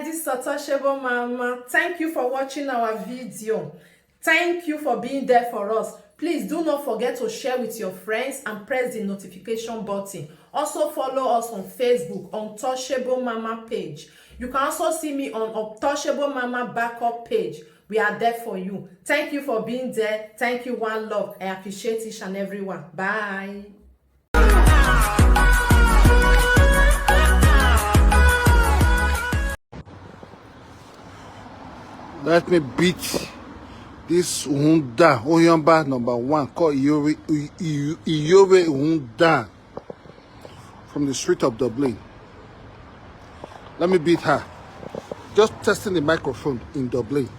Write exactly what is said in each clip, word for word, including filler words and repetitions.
This is Untouchable Mama. Thank you for watching our video. Thank you for being there for us. Please do not forget to share with your friends and press the notification button. Also follow us on Facebook, Untouchable Mama page. You can also see me on Untouchable Mama backup page. We are there for you. Thank you for being there. Thank you, one love. I appreciate each and every one. Bye. Let me beat this Hunda Oyamba number one called Iyore, Iyore Hunda from the street of Dublin. Let me beat her. Just testing the microphone in Dublin.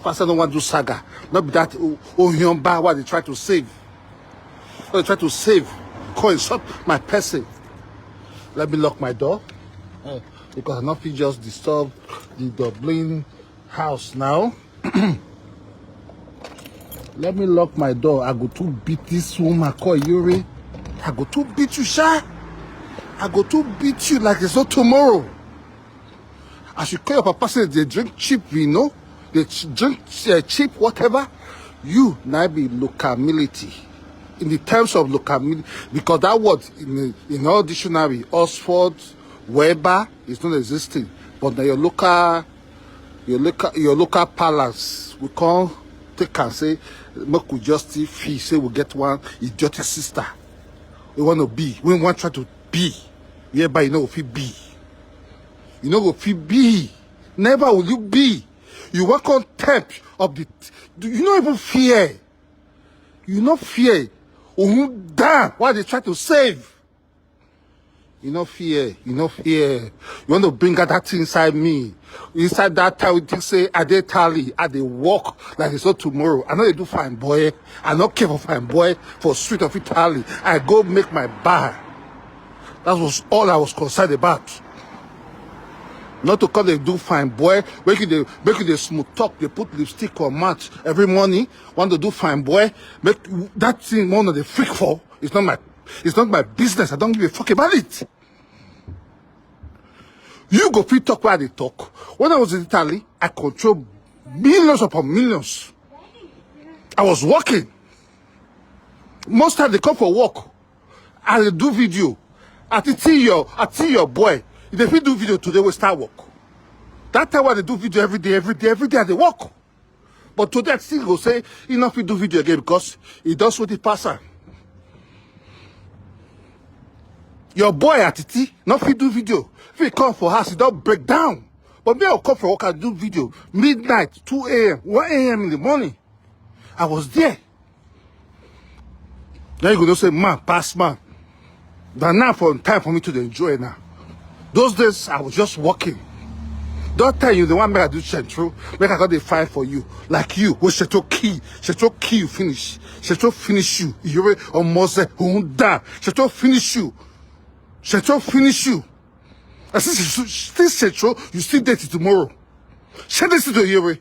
Pastor no want to do saga. Not be that Oyamba what they try to save. What they try to save. Come insult my person. Let me lock my door. Uh, because I not feel just disturb the Dublin house now. Let me lock my door. I go to beat this woman called Yuri. I go to beat you, sha. I go to beat you like it's not tomorrow. As you call your papa say they drink cheap, you know, they drink uh, cheap whatever. You now be locality in the terms of locality, because that word in, in all dictionary, Oxford, Weber, is not existing. But now your local, your local, your local palace, we can't take and say, make we just feel say we get one idiotic sister. We want to be, we want try to be, whereby you know if be, you know if be, never will you be. You want contempt of the, you not even fear. You not fear. Ohun down. Why they try to save? You no fear, you no fear. You want to bring out that thing inside me. Inside that time, you think say I dey tally, I dey walk like it's not tomorrow. I know they do fine boy. I no care for fine boy for street of Italy. I go make my bar. That was all I was concerned about. Not to call they do fine boy. Make you they make you they smooth talk. They put lipstick on match every morning. Want to do fine boy. Make that thing one of the freak for. It's not my it's not my business. I don't give a fuck about it. You go fit talk where they talk. When I was in Italy, I control millions upon millions. I was working. Most time they come for work. I dey do video. I see your I see your boy. If they fit do video today, we start work. That time when they do video every day, every day, every day I dey work. But today I still go say he no fit do video again because he don sweat the passer. Your boy Atiti no fit do video. If he come for house, he don break down. But me, I'll come for work and do video midnight, two a.m., one a.m. in the morning. I was there. Now you go say man pass man. But now for time for me to enjoy now. Those days I was just working. Don't tell you the one make I do central, make I got the fight for you. Like you, we Sheto key, Sheto key you finish. Sheto finish you. You almost say Hunda. Sheto finish you. Sheto finish you. I see still Sheto, you still date tomorrow. Share this to you.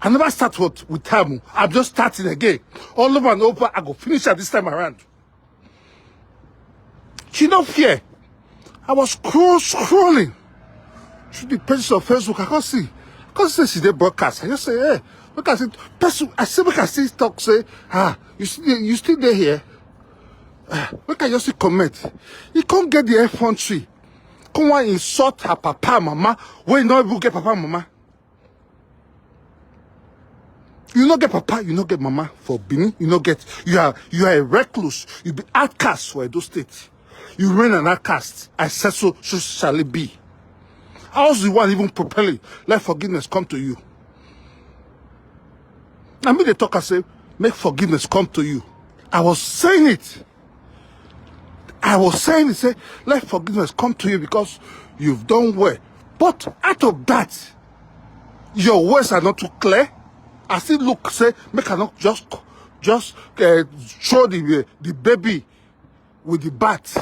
I never start with, with time. I'm just starting again. All over and over, I go finish at this time around. She no fear. I was scroll scrolling through the pages of Facebook. I can't see. I can't see the broadcast. I just say, hey, look at it. Person, I see. Look, I see talk say, ah, you still you still there here. Ah, look, I just see comment. He can't get the effrontery. Come on, insult her papa, mama. When you don't even get papa, mama. You no get papa, you no get mama for Benin. You no get. You are you are a recluse. You be outcast for Edo State. You remain an outcast. I said so. So shall it be. How's the one even propelling? Let forgiveness come to you. I mean, the talker say, make forgiveness come to you. I was saying it. I was saying, say, let forgiveness come to you because you've done well. But out of that, your words are not too clear. I still look, say, make I not just just uh, throw the uh, the baby with the bath,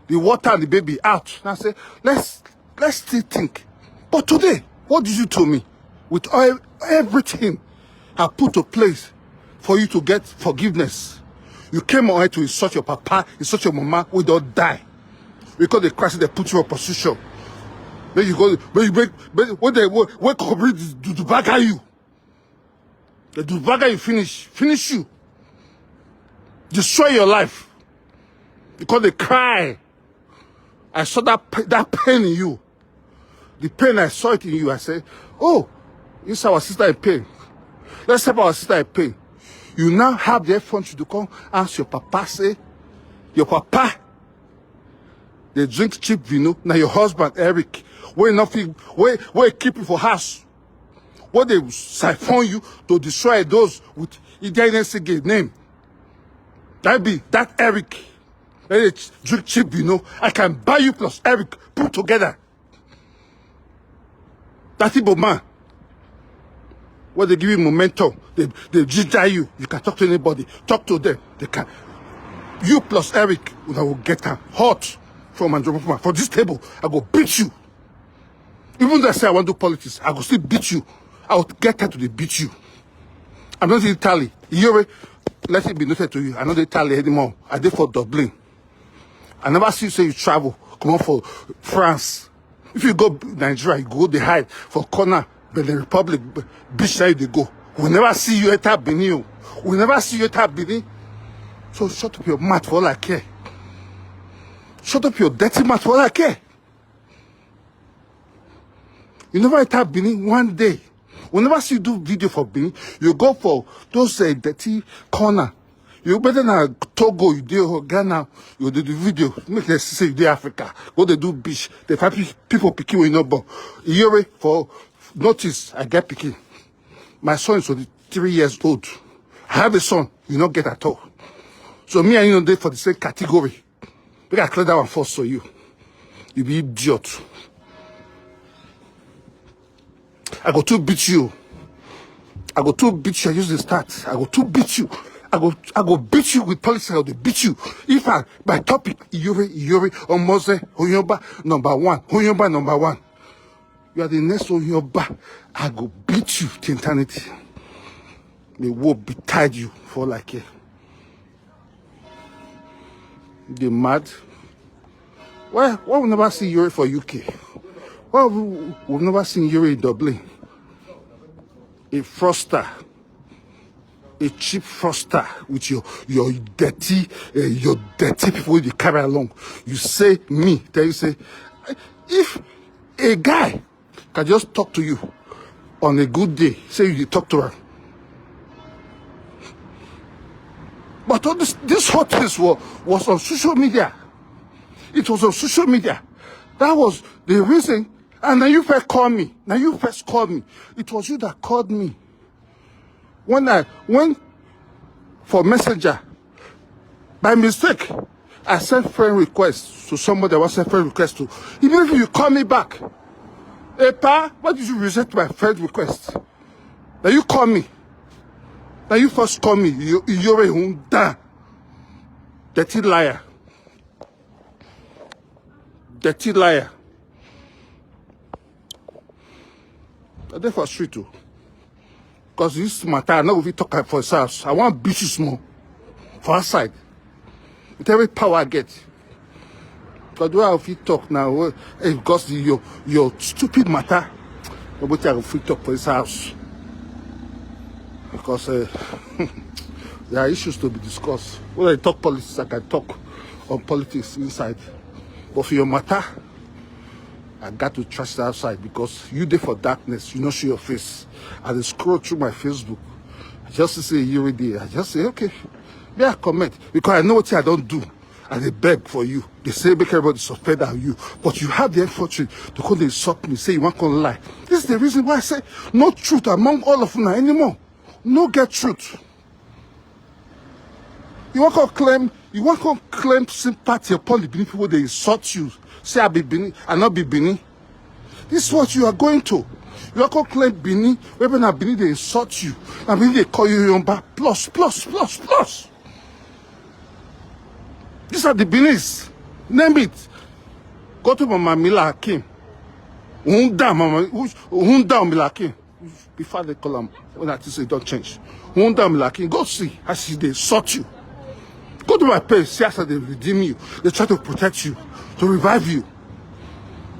the water and the baby out. And I say, let's let's still think. But today, what did you do to me? With all, everything I put to place for you to get forgiveness, you came on to insult your papa, insult your mama, we don't die. Because they crash, they put you in position. Make you go, make you make, make, when they, when, when company do, do, do back at you. They do back at you, finish, finish you. Destroy your life. Because they cry. I saw that pa-, that pain in you. The pain, I saw it in you. I said, "Oh, this our sister in pain. Let's help our sister in pain." You now have the effrontery to come ask your papa, say, your papa, they drink cheap vino. Now your husband, Eric, where nothing, where, where keep you for house. What they siphon you to destroy those with Idaine Sige name. That be that Eric. Hey, ch-, drink cheap, you know. I can buy you plus Eric put together. That Igbo man. What they give you momentum. They, they ginger you. You can talk to anybody. Talk to them. They can. You plus Eric, I will get a hot from Andrew for this table. I go beat you. Even though I say I want to do politics, I go still beat you. I will get time to dey beat you. I'm not in tally. Iyore, let it be noted to you. I no dey tally anymore. I dey for Dublin. I never see you say you travel, come on for France. If you go Nigeria, you go dey hide for corner, Benin Republic, b-, beach side they go. We never see you enter Benin. Oh. We never see you enter Benin. So shut up your mouth for all I care. Shut up your dirty mouth for all I care. You never enter Benin one day. We never see you do video for Benin. You go for those, uh, dirty corner. You better na Togo, you dey Ghana, you dey do video. Make them say you dey Africa. Go dey do beach. They find pe-, people pikin wey no born. Iyore for notice, I get pikin. My son is only three years old. I have a son, you no get at all. So me and you no dey for the same category. Make I clear that one first for you. You be idiot. I go to beat you. I go to beat you. I use the start. I go to beat you. I go, I go beat you with politics. I go dey beat you. If I, my topic, Iyore, Iyore, Omoze, Oyomba, number one. Oyomba, number one. You are the next Oyomba. I go beat you to eternity. The war betide you for all I care. They mad. Why, why we never see Iyore for U K? Why we, we've never seen Iyore in Dublin? A fraudster. A cheap fraudster with your, your dirty, uh, your dirty people wey you carry along. You say me, tell you say, if a guy can just talk to you on a good day, say you talk to her. But all this, this whole thing was, was on social media. It was on social media. That was the reason. And then you first call me. Now you first call me. It was you that called me. When I went for messenger, by mistake, I sent friend request to somebody I want send friend request to. Immediately you call me back. Epa, why did you reject my friend request? Now you call me. Now you first call me. You, you're a hunda. Dirty liar. Dirty liar. I dey for street too. Because this matter, I no go fit talk am for his house. I want beat you small. For outside. With every power I get. Because the way I fit talk now, eh, because the, your, your stupid matter, nobody I go fit talk for his house. Because, uh, there are issues to be discussed. When I talk politics, I can talk on politics inside. But for your matter, I got to trash it outside because you dey for darkness, you no show your face. I dey scroll through my Facebook. I just say you dey. I just say, okay, may I comment? Because I know what I don't do. I dey beg for you. They say make everybody suspend on you. But you have the effort to, to come dey insult me, say you want to lie. This is the reason why I say no truth among all of una anymore. No get truth. You want to claim, you want to claim sympathy upon the Benin people, they insult you. Say I be Benin, I not be Benin. This is what you are going to. You want to claim Benin, when na Benin they insult you. Na Benin they call you Yomba. Plus, plus, plus, plus. These are the Benis. Name it. Go to Mama Mila Akim. Hunda Mama, Hunda Mila Akim. Before they call am, when I think say e don change. Hunda Mila Akim, go see as e dey insult you. Go to my page, see as I dey redeem you. They try to protect you, to revive you.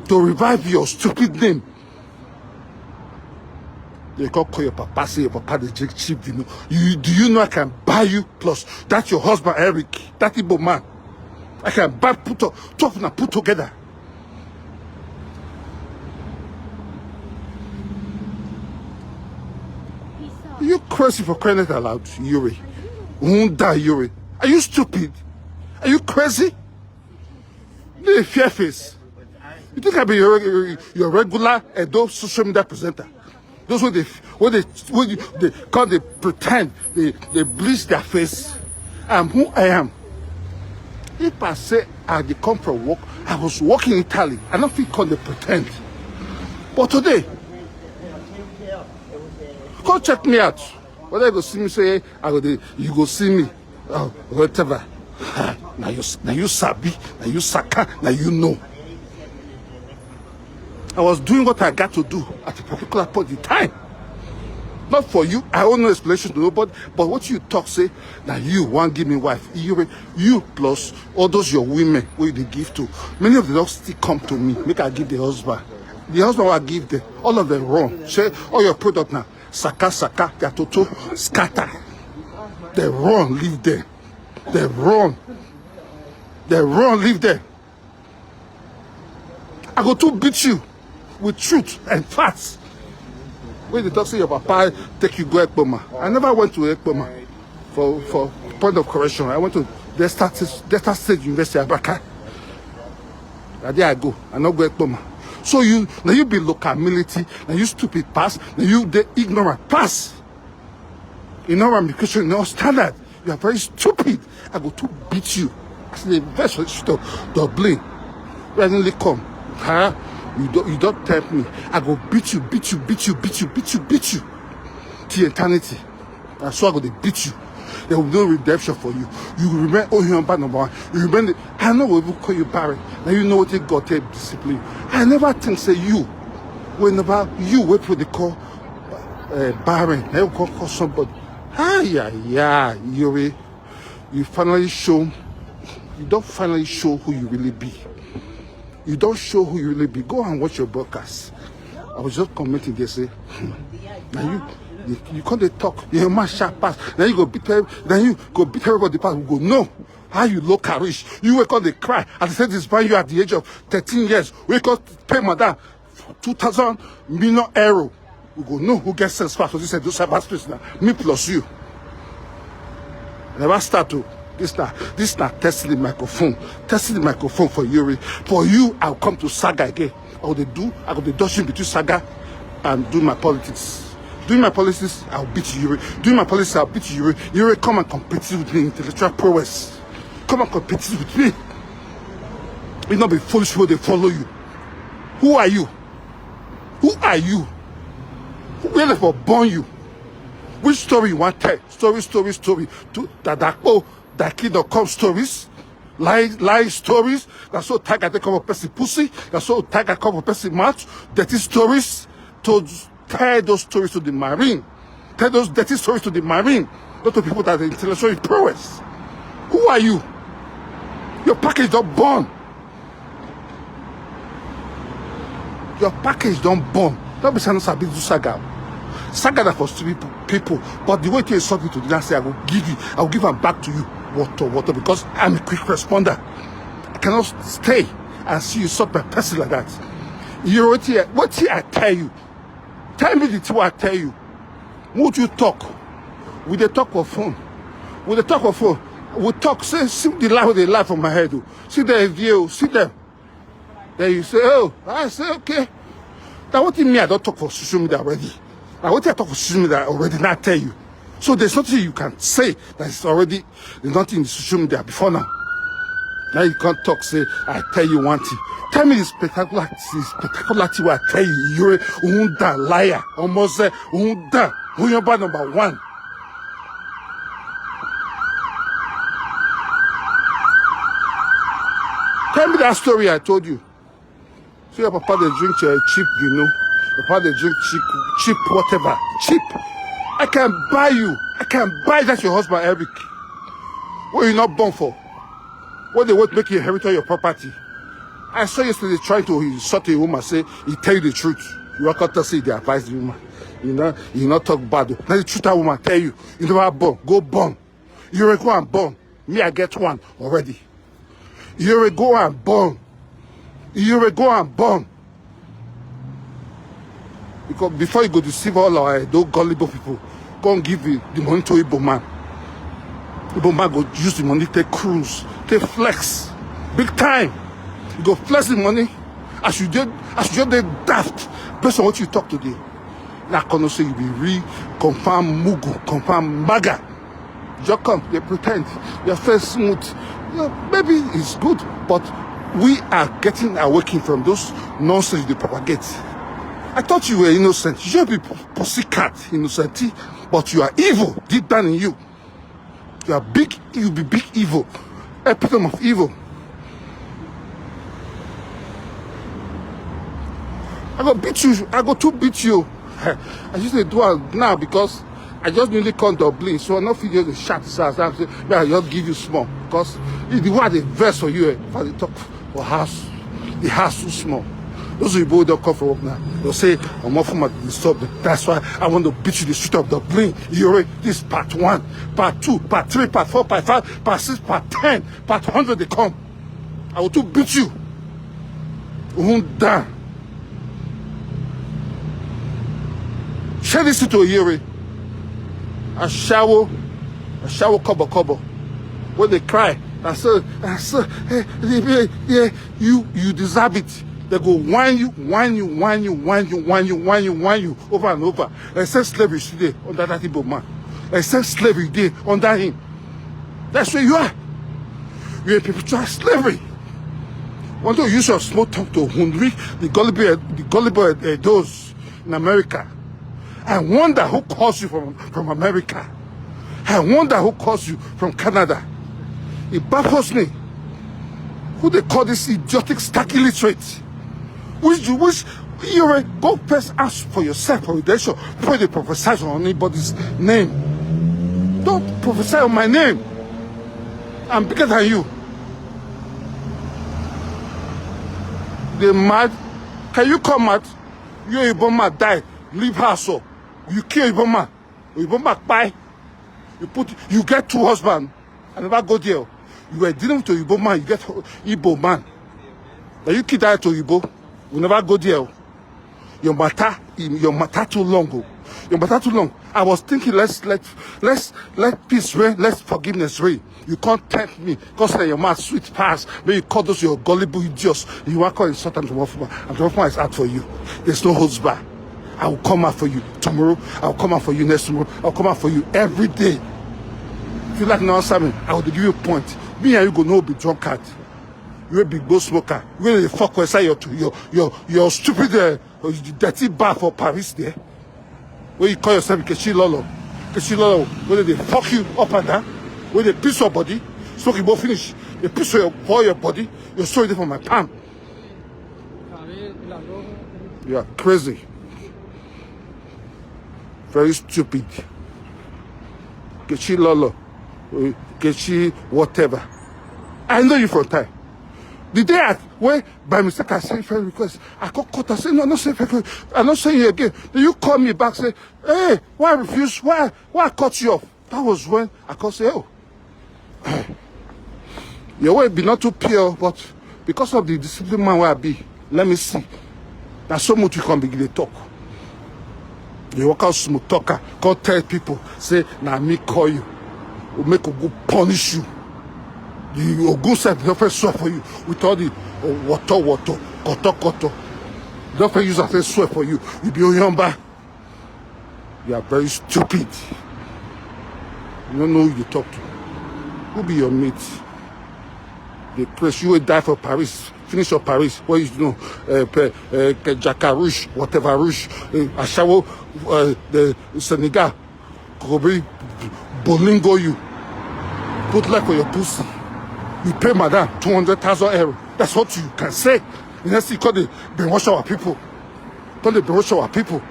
to revive your stupid name. They come call your papa, say your papa dey drink cheap vino. You, do you know I can buy you? Plus, that's your husband, Eric, that Igbo man. I can buy put up, tough and put together. You crazy for crying out loud, Yuri. Won't die, Yuri. Are you stupid? Are you crazy? Dey fear face. You think I be your, your regular Edo social media presenter? Those wey dey, wey dey, wey dey, dey come dey pretend, dey, dey bleach their face. I'm who I am. If I say I dey come from work, I was working in Italy. I no fit come dey pretend. But today, come check me out. Whether you go see me say I go dey, you go see me. Oh, whatever. Ha, na you, na you sabi, na you saka, na you know. I was doing what I got to do at a particular point in time. Not for you. I owe no explanation to nobody. But what you talk say, na you wan give me wife. You, you plus all those your women wey you dey give to. Many of them don still come to me. Make I give the husband. The husband wey I give them, all of them run. Say all your product na saka saka, their toto scatter. They run, leave them. They run. They run, leave them. I go to beat you with truth and facts. When they talk say your papa take you go Ekpoma. I never went to Ekpoma for, for point of correction. I went to Delta State, Delta State University, Abaka. Na there I go. I no go Ekpoma. So you, na you be local military, na you stupid pass, na you dey ignorant pass. You know my education, no standard. You are very stupid. I go to beat you. I say the best hospital, Dublin. Randomly come. Huh? You don't, you don't tempt me. I go beat you, beat you, beat you, beat you, beat you, beat you. Till eternity. And so I go to beat you. There will be no redemption for you. You will remain Ohiomba number one. You remain. The, I no go even call you barren. Now you know what God take discipline. I never think say you. Whenever you wait for the call, uh, barren, now you call, call somebody. Ah, yeah, yeah, Yuri. You finally show. You don't finally show who you really be. You don't show who you really be. Go and watch your broadcast. I was just commenting there, say, now you, you, you can't dey talk. Your man sharp pass. Now you go beat every, now you go beat everybody pass. We go no. How you look rich? You wake up, they cry. At the same time, you at the age of thirteen years, wake up, pay madam two thousand million euro. We go know who gets sense pass for this edu cyber space now. Me plus you. Never start to. This na, this na testing the microphone. Testing the microphone for Yuri. For you, I'll come to saga again. I go dey do, I go dey dodge in between saga and do my politics. Doing my politics, I'll beat Yuri. Doing my politics, I'll beat Yuri. Yuri, come and compete with me in intellectual prowess. Come and compete with me. It not be foolish people they follow you. Who are you? Who are you? Where they for born you? Which story you want tell? Story, story, story. To Dadakpo, Daki dot com stories. Lie, lie stories. That's so tiger take cover person pussy. That's so tiger cover person mouth. Dirty stories. To tell those stories to the marine. Tell those dirty stories to the marine. Not to people that are intellectually prowess. Who are you? Your package don't burn. Your package don't burn. Don't be saying sabi do saga. Saga that for stupid people. But the way to insult me today, I say I will give you, I will give them back to you. Water, water, because I'm a quick responder. I cannot stay and see you insult my person like that. You know what here? What here I tell you? Tell me the thing I tell you. What you talk? We dey talk for phone. We dey talk for phone. We talk, say, see the life, they laugh for my head. Oh. See the view, see them. Then you say, oh, I say, okay. Now what do you mean I don't talk for social media already? Now what I talk for social media already, now I tell you. So there's nothing you can say that is already, there's nothing in the social media before now. Now you can't talk, say, I tell you one thing. Tell me the spectacular, the spectacular thing where I tell you, you're a unda liar. Almost say, unda, who you number one. Tell me that story I told you. So your papa they drink uh, cheap, you know. Your papa they drink cheap, cheap whatever, cheap. I can buy you. I can buy that your husband, Eric. What you not born for? What they want make you inherit all your property? I saw yesterday trying to insult a woman, say he tell you the truth. You walk out and say they advise the woman. You know, you not talk bad. Now the truth that woman tell you, you never born. Go born. You will go and born. Me, I get one already. You will go and born. You will go and born. Because before you go deceive all our Edo gullible people, go and give the, the money to Igbo man. Igbo man go use the money, take cruise, take flex, big time. You go flex the money as you did, as you did daft, based on what you talk today. Now, I cannot say you be real, confirm mugu, confirm maga. Just come, they pretend. Your face smooth. You know, maybe it's good, but we are getting awakened from those nonsense they propagate. I thought you were innocent. You should be pussycat, innocent, but you are evil deep down in you. You are big, you be big evil. Epitome of evil. I go beat you. I go to beat you. I just dey do am now because I just newly come Dublin, so I no fit just dey shout this house. I say, may I just give you small because the way I dey vex for you, eh, if I dey talk for house, the house too small. Those people don't come for work now. They'll say, I'm off my disturb. That's why I want to beat you the street of Dublin. You already this part one, part two, part three, part four, part five, part six, part ten, part hundred. They come. I will to beat you. Uhun down. Share this to Yuri. A shower, a shower cover cover. When they cry, I say, I say, hey, hey, hey, hey, you, you deserve it. They go whine you, whine you, whine you, whine you, whine you, whine you, whine you over and over. Except slavery today under that Igbo man. Except slavery day under him. That's where you are. You're a perpetual slavery. Want to use your small tongue to hundred the gullible, the gullible uh, those in America. I wonder who calls you from, from America. I wonder who calls you from Canada. It baffles me. Who they call this idiotic, stark illiterate? Which, which, you will go first ask for yourself for redemption before they prophesy on anybody's name. Don't prophesy on my name. I'm bigger than you. They mad. Can you come out? You Iboma die. Leave her so. You kill Iboma. Iboma kpai. You put, you get two husbands. I never go there. You were dealing with Igbo man. You get Igbo man. Now you kill that Igbo. We never go there. Your matter, your matter too long. Oh. Your matter too long. I was thinking let's let let's let peace reign, let's forgiveness reign. You can't tempt me because your mouth sweet pass. May you call those your gullible idiots. You want to call insult and Dwarfman. And Dwarfman is out for you. There's no holds bar. I will come out for you tomorrow. I'll come out for you next tomorrow. I'll come out for you every day. If you like now, Simon, I will give you a point. Me and you go no be drunkard. You a big go smoker. You will fuck inside your your your your stupid uh, dirty bar for Paris there. Where you call yourself Kechi Lolo. Kechi Lolo, where they fuck you up and down, where they piss your body, smoke you both finish. They piss your for your body, your story for my palm. You are crazy. Very stupid. Kechi Lolo. Kechi whatever. I know you from time. The day I where by mistake I send friend request, I call cut. I say no, I not send friend request. I not send you again. Then you call me back say, hey, why I refuse? Why why I cut you off? That was when I call say, oh, your way be not too pure, but because of the discipline man where I be, let me see. Now so much you can begin to talk. You walk out smooth talker, go tell people, say, now me call you. We make a good punish you. The Ogun said the first swear for you with all the uh, water, water, koto, koto. The first use a first swear for you. You be Oyomba. You are very stupid. You don't know who you talk to. Who be your mate? The place you will die for Paris. Finish your Paris. What you know? Uh, uh, Jacques Rouge, whatever Rouge, uh, Ashawo, uh, the Senegal. Kobe Bolingo you. Put leg for your pussy. You pay madam two hundred thousand euro. That's what you can say. You know, see, call the brainwash our people. Call the brainwash our people.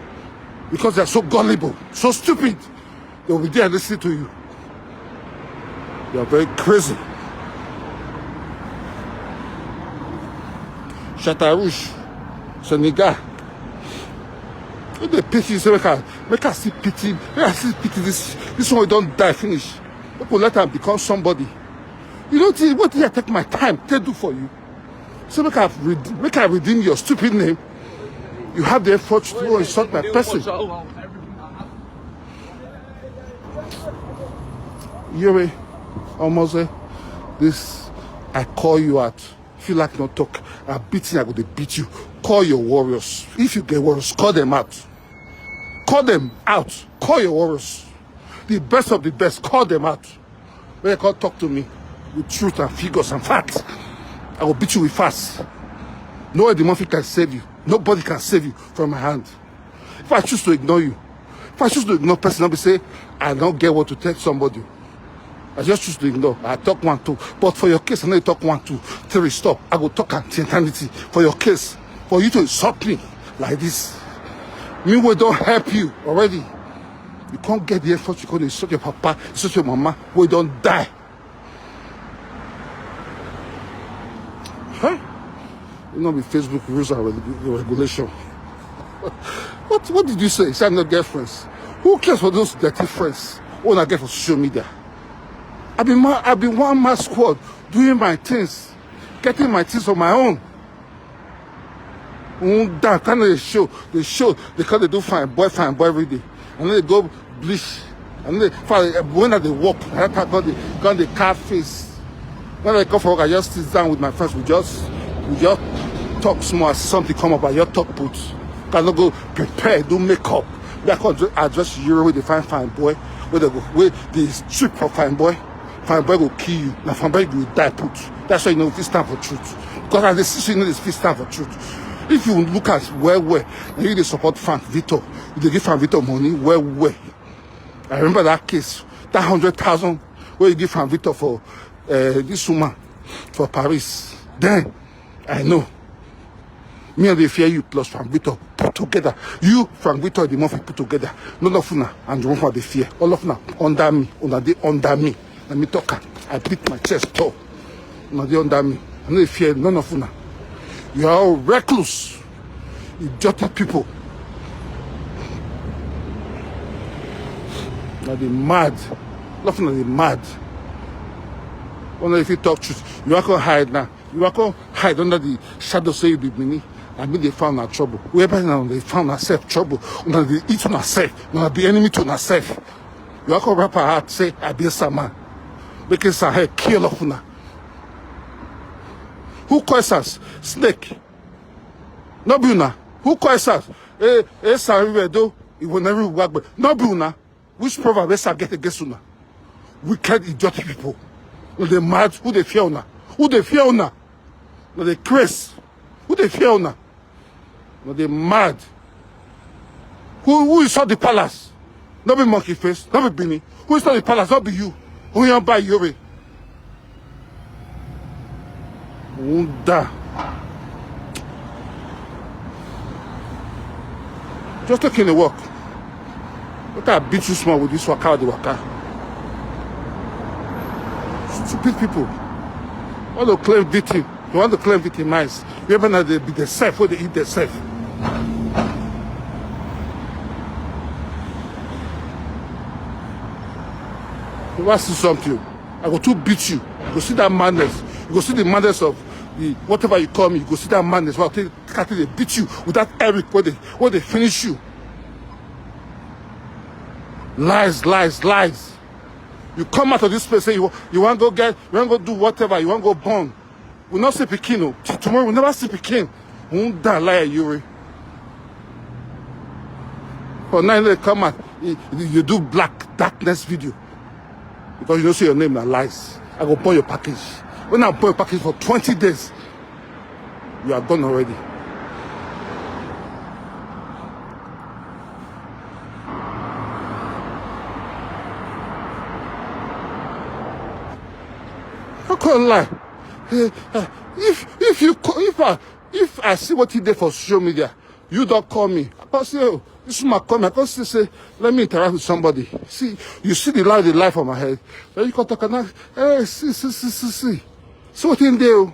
Because they are so gullible, so stupid. They will be there listening to you. You are very crazy. Chatarouche, Senegal. If they pity you, say, make I, make I see pity, make I see pity this, this one don't die finish. People let am become somebody. You don't see what I take my time to do for you. So make I, red- make I redeem your stupid name. You have the effort to go insult my person. Yuri, almost this, I call you out. Feel like not talk. I beat you, I go to beat you. Call your warriors. If you get warriors, call them out. Call them out. Call your warriors. The best of the best, call them out. When you come talk to me with truth and figures and facts, I will beat you with facts. No way the mafia can save you. Nobody can save you from my hand. If I choose to ignore you, if I choose to ignore person, I'll be say, I don't get what to tell somebody. I just choose to ignore. I talk one, two. But for your case, I know you talk one, two, three, stop. I go talk until eternity. For your case, for you to insult me like this. Me, we don't help you already. You can't get the effort, you can't insult your papa, insult your mama. We don't die. Huh? You know, with Facebook rules and regu- regulation. What, what did you say? Say I no get friends. Who cares for those dirty friends? When I get for social media, I be ma- I be one man squad, doing my things, getting my things on my own. Mm, that kind of show, the show, they call they do fine boy, fine boy every day. And then they go bleach. And then, for, when I they walk, I can't go the, go the car face. When I come for work, I just sit down with my friends. We just, we just talk small. As something come up, I just talk put. Can not go prepare, do makeup. That can address you with the fine, fine boy. Where they go, where the strip for fine boy. Fine boy go kill you. Now fine boy go die put. That's why you know if stand for truth. Because as they see, you know if stand for truth. If you look at well, well, and you dey support Frank Victor, you dey give Frank Victor money, well, well. I remember that case, that hundred thousand where you give Frank Victor for uh, this woman for Paris. Then I know. Me, I dey fear you plus Frank Victor put together. You, Frank Victor, the mafia put together. None of una and the one for the fear. All of una under me, una dey under me. Let me talk am. I beat my chest tall. Una dey under me. I no dey fear none of una. You are all reckless, idiotic people. Una dey mad. All of una dey mad. Una dey fit talk truth. You wan come hide now. You wan come hide under the shadow say you be Benin. I mean, they found our trouble. Wherever now they found ourselves trouble. Una dey eat una self. Una be enemy to una self. You wan come wrap our heart say I be Sama. Make it Sahel kill of una. Who calls us snake? No be una. Who calls us? Eh, eh, Sahel do. It will never work. But no be una. Which proverb is get against una? Wicked, idiotic people. Who they mad? Who they fear una? Who they fear una? Who they craze? Who they fear una? Who they mad? Who who inside the palace? No be monkey face, no be Benin. Who inside the palace? No be you. Who you buy Yuri? Wonder. Just taking a walk. Look at beat you small with this waka, the waka. Stupid people. All the claim victim. You want to claim victimize. You ever know they be the self where they eat the self. You want to see something? I go to beat you. You go see that madness. You go see the madness of the whatever you call me. You go see that madness. What they, they beat you with that Eric where they where they finish you. Lies, lies, lies. You come out of this place, say you, you want to go get, you want to go do whatever, you want to go born. We not see pikin o. Till tomorrow we never see pikin. Who that lie, Yuri? For now they come out, you, you do black darkness video because you don't see your name na lies. I go burn your package. When I burn your package for twenty days, you are gone already. How can I lie? Eh, eh, if if you co- if I if I see what he did for social media, you don't call me. I can say, oh, this woman call me. I can say, say, let me interact with somebody. See, you see the light, the light on my head. Then you can talk and hey, see, see, see, see, see. So what in there?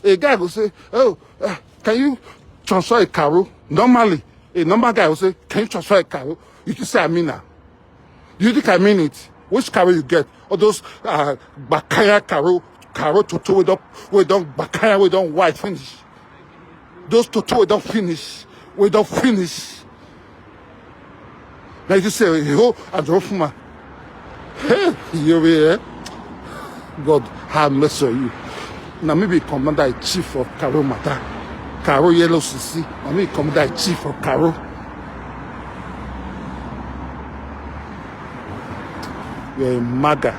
A guy go say, oh, uh, Can you transfer a Carol? Normally, a normal guy will say, "Can you transfer a Carol?" You can say, "I mean now." Do you think I mean it? Which Carol you get? All those uh, Bakaya Carol, Carol Toto, we don't, we don't Bakaya, we don't white finish. Those Toto, we don't finish. We don't finish. Now you say, "Ho, Androfuma." Hey, you hear? God have mercy on you. Now maybe commander in chief of Carol matter. Carol Yellow C C. Now maybe commander in chief of Carol. You're a maga.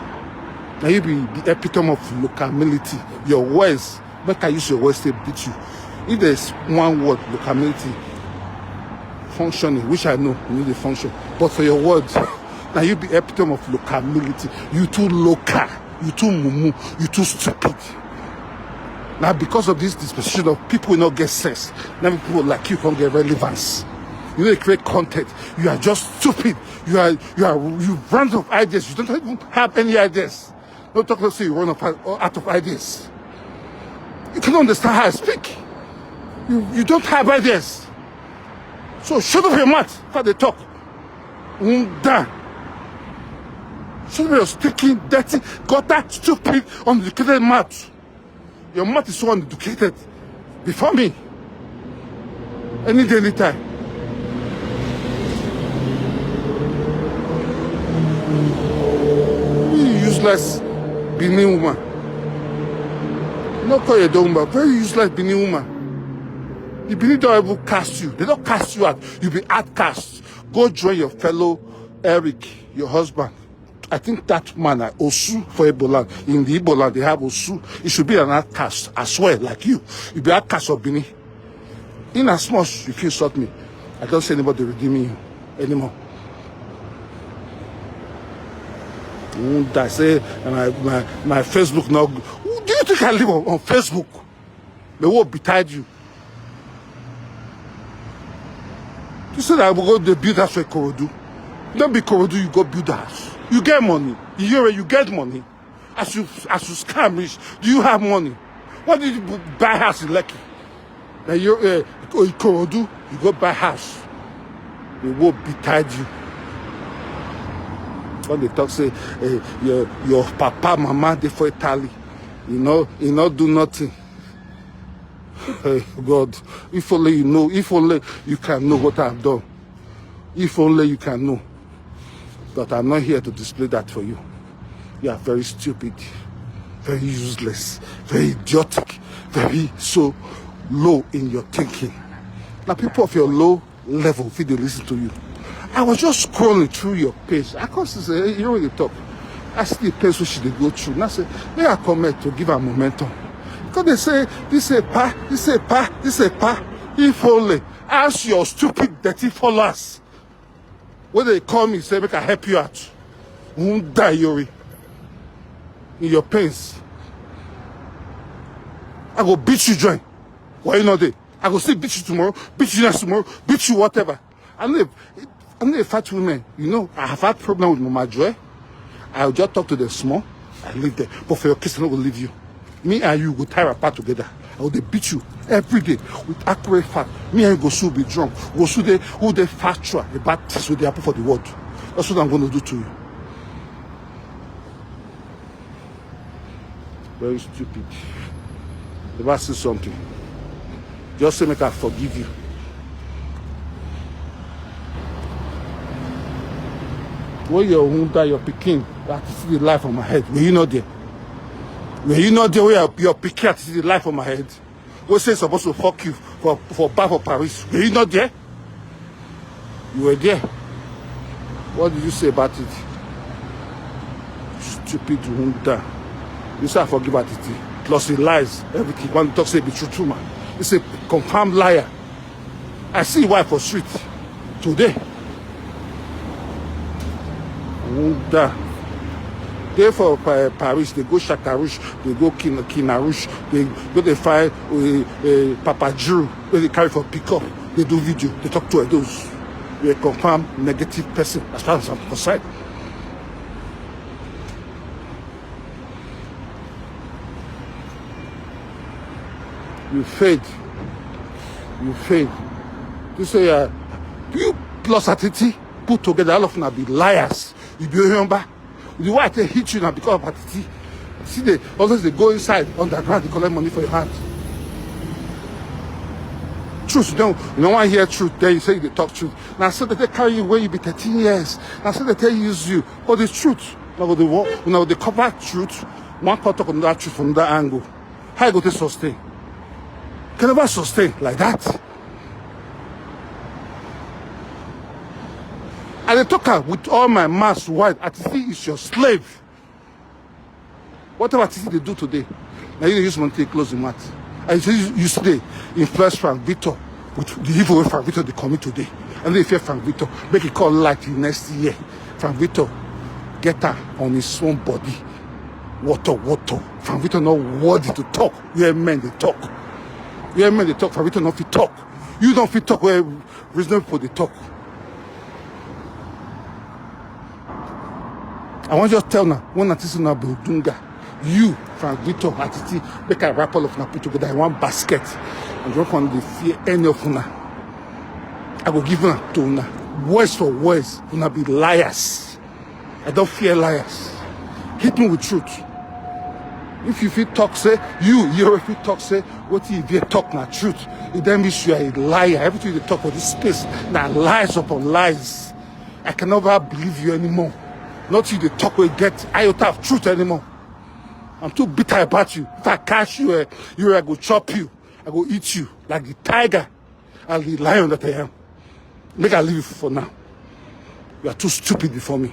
Now you be the epitome of locality. Your words, make I use your words to beat you. If there's one word, locality, functioning, which I know you need a function, but for your words, now you be epitome of locality. You too local, you too mumu, you too stupid. Now because of this disposition of people will not get sense. Now people like you can't get relevance. You don't create content. You are just stupid. You are you are you run of ideas. You don't even have any ideas. No talk to say you run of, out of ideas. You can't understand how I speak. You, you don't have ideas. So shut up your mouth before they talk. Unda. Shut up your stinking, dirty, gutter, stupid, uneducated mouth. Your mouth is so uneducated. Before me. Any day, anytime. You useless Benin woman. No call your dumb woman. Very useless Benin woman. The Benin don't even cast you. They don't cast you out. You be outcast. Go join your fellow Eric, your husband. I think that man at Osu for Igbo land. In the Igbo land, they have Osu. It should be an outcast as well, like you. You be outcast of Benin. In as much you can insult me, I don't see anybody redeeming you anymore. Won't I say my, my, my Facebook now? Do you think I live on, on Facebook? May what betide you? You said I will go to build house for Korodu. Don't be Korodu, you go build house. You get money. You hear, you get money. As you as you scam rich, do you have money? What did you bu- buy house in Lekki? Now you uh, Ikorodu, you go buy house. The world betide you. When they talk say uh, your your papa mama dey for Italy, you know, you not do nothing. Hey God, if only you know, if only you can know what I've done. If only you can know. But I'm not here to display that for you. You are very stupid, very useless, very idiotic, very so low in your thinking. Now people of your low level fit dey listen to you. I was just scrolling through your page. I come see say you know you talk. I see the page wey she dey go through. Now say make I comment to give her momentum. Because they say this a pa, this a pa, this a pa. If only ask your stupid dirty followers wey dey call me say make I help you out. Won't die Yori in your pains. I go beat you join. Why you not there? I go still beat you tomorrow, beat you next tomorrow, beat you whatever. I know, I know a fat women. You know, I have had problem with Mama Joy. I'll just talk to them small. I leave them. But for your case, I no go leave you. Me and you go tie apart together. I go dey beat you every day with accurate fact. Me and you go soon be drunk. Go soon dey who dey factual about things wey dey happen for the world. That's what I'm going to do to you. Very stupid. Never see something. Just say make I forgive you. When your wound die, your pikin, that is the life on my head. Were you not there? Were you not there where your, your pikin that is the life on my head? Who say supposed to fuck you for for bar for Paris? Were you not there? You were there. What did you say about it? Stupid Hunter. You say I forgive Atiti. Plus he lies, everything. One talk say be true, true man. It's a confirmed liar. I see wife for street today. Hunter. They for Pa- Paris, they go Chakarouche, they go Kin- Kinarouche, they go they find uh, uh, Papa Drew, where they carry for pickup, they do video, they talk to those. You're a confirmed negative person as far as I'm concerned. You failed. You fail. You say uh, you plus Atiti put together, all of them be liars. You be remember the way I take hit you now because of Atiti. See, they always they go inside underground to collect money for your hand. Truth, you know, you don't want to hear truth. Then you say they talk truth. Now, so that they carry you where you be thirteen years. Now, so they tell you use you. But the truth, now they walk, now they cover truth. One cut talk another truth from another angle. How you go to sustain? Can never sustain like that. I dey talk am with all my mouth wide. Atiti is your slave. Whatever Atiti dey do today, now you dey use money to close the mouth. And you say you, you still dey influence Frank Victor with the evil way Frank Victor dey commit today. And they fear Frank Victor, make it call light the next year. Frank Victor get her on his own body. Water, water. Frank Victor not worthy to talk. Where men they talk. Where men they talk, Frank Victor not fit talk. You don't fit talk where reasonable people they talk. I want just tell now, one Atiti na Budunga. You, Frank Victor, Atiti, make I wrap all of una put together in one basket. And don't want to fear any of una. I go give una to una. Words for words, una be liars. I don't fear liars. Hit me with truth. If you fit talk, say, you, you fit talk, say, what if you talk na truth? It then means you are a liar. Everything you talk for this space, now lies upon lies. I can never believe you anymore. Not you the talk will get iota of truth anymore. I'm too bitter about you. If I catch you, eh, you I go chop you. I go eat you like the tiger and the lion that I am. Make I leave you for now. You are too stupid before me.